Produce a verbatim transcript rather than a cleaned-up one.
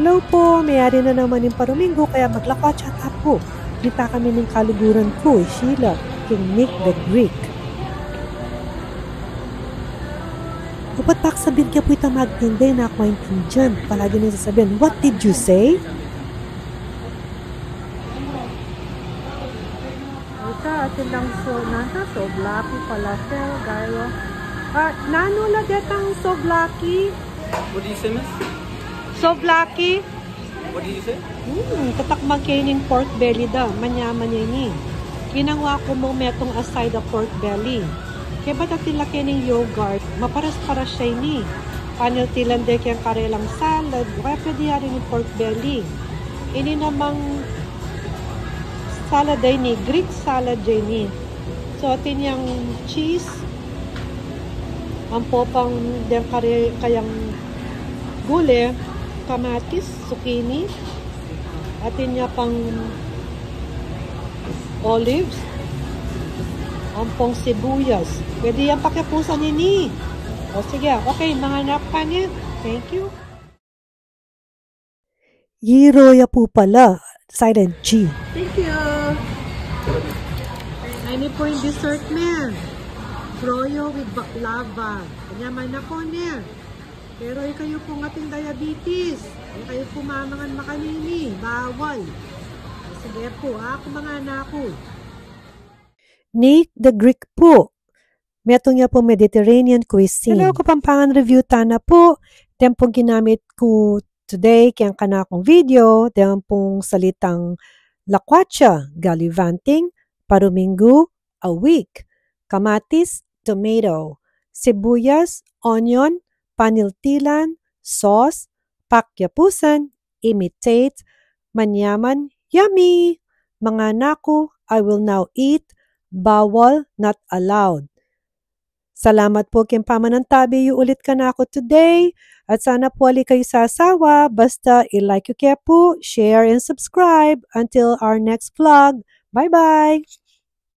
Hello po, meyari na naman ing paruminggu, kaya maglakwatsa ta pu. Kita kami ning kaluguran ku, i Sheila, king Nick the Greek. Dapat pakasabyan ke pu itang magtinda, e na ku maintindian. Palagi nang sasabian, "What did you say?" Ita, atin lang so, nasa souvlaki, falafel, gyro. Ah, nanu la detang souvlaki? What do you say, miss? Souvlaki? What do you say? Hmm, tatakman ke ning pork belly da, manyaman ya ini. Kinangwa ku mung metung a side a pork belly. Kaybat atin la ke ning yogurt, maparas-paras ya ini. Paniltilan de keng karelang salad, o kaya pwede ya rin ing pork belly. Ini namang salad ya ini, Greek salad ya ini. So, atin yang cheese, ampo pang deng kare-, kayang gule, kamatis, zucchini, atin ya pang olives, ampong sibuyas. Pwede yang pakyapusan ini. O sige, okay, mga anak pa niya. Thank you. Gyro ya pu pala, silent G. Thank you. Ini pu ing dessert, men. Froyo with baklava. Kanyaman na ku ne. Pero ikayu pung ating diabetes, ikayu pu mamangan makanini, bawal. Sige pu, aku, mga anak ku. Nick the Greek pu. Metung ya pung Mediterranean cuisine. Hello, Kapampangan review tana pu. Deng pung ginamit ku today keng kanakung video, deng pung salitang lakwatsa, gallivanting, paruminggu, a week, kamatis, tomato, sibuyas, onion, paniltilan, sauce, pakyapusan, imitate, manyaman, yummy! Mga anak ku, I will now eat, bawal, not allowed. Salamat pu keng pamanantabi yu ulit kanaku today. At sana pu ali kayu sasawa. Basta i-like yu ke pu, share and subscribe. Until our next vlog. Bye-bye!